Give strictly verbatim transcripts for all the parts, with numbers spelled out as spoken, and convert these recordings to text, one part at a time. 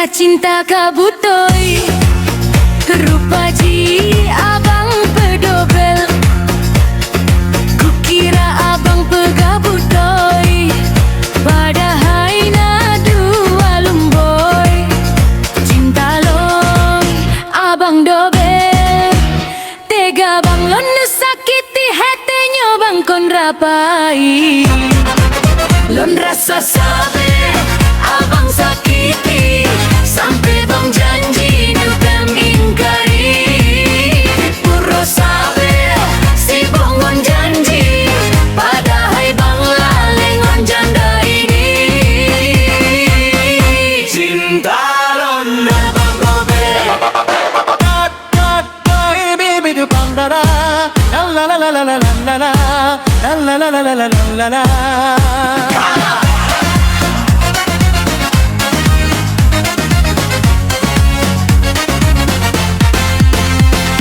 Cinta ka beutôi, rupa jih abang peudobel. Kukira abang peugah beutôi, padahai na dua lumbôi. Cinta lôn abang dobel. Tega bang lôn neusakiti, hate nyoe bang kon rapai. Lôn rasa sabe abang sakiti, sampe bang janji neutem ingkari. Puro sabe sibok ngon janji, padahai bang lalé ngon janda ini. Cinta lôn abang robek.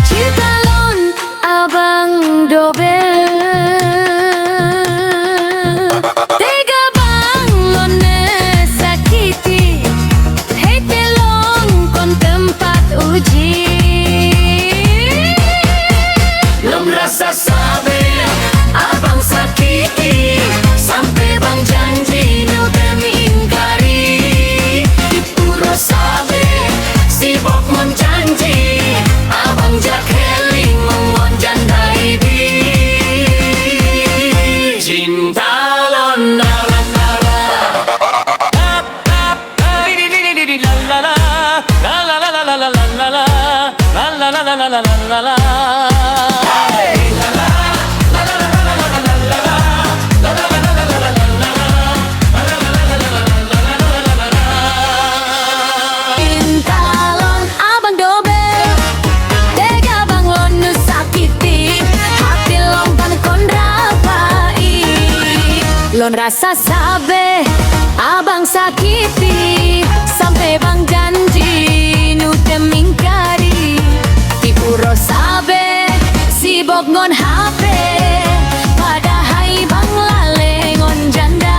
Cinta lôn abang dobel. Tega bang lôn neusakiti, hate lôn kon teumpat uji. Lôn rasa sabe abang sakiti, sampe bang janji neutem ingkari. Puro sabe sibok ngon janji, abang jak heling ngon janda ibi. Cinta lôn nara-nara. Cinta lôn abang dobel, tega bang lôn neusakiti, hati lôn ban kon rapai. Lôn rasa sabe abang sakiti, sampe bang janji neutem ingkari. Tipuro sabe sibok ngon hape, padahai bang lalé ngon janda.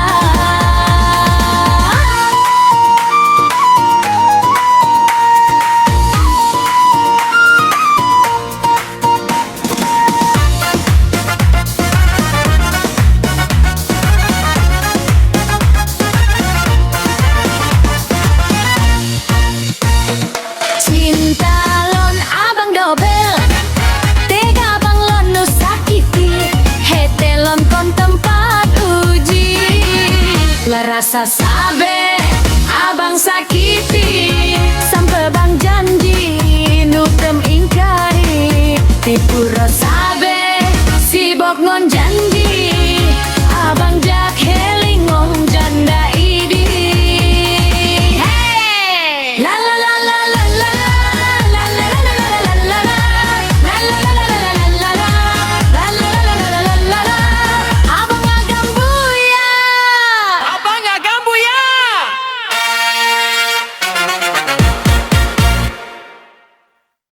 Cinta lôn abang dobel, tega bang lôn neusakiti, hate lôn kon teumpat uji. Lôn rasa sabe abang sakiti, sampe bang janji neutem ingkari. Tipuro sabe sibok ngon janji, abang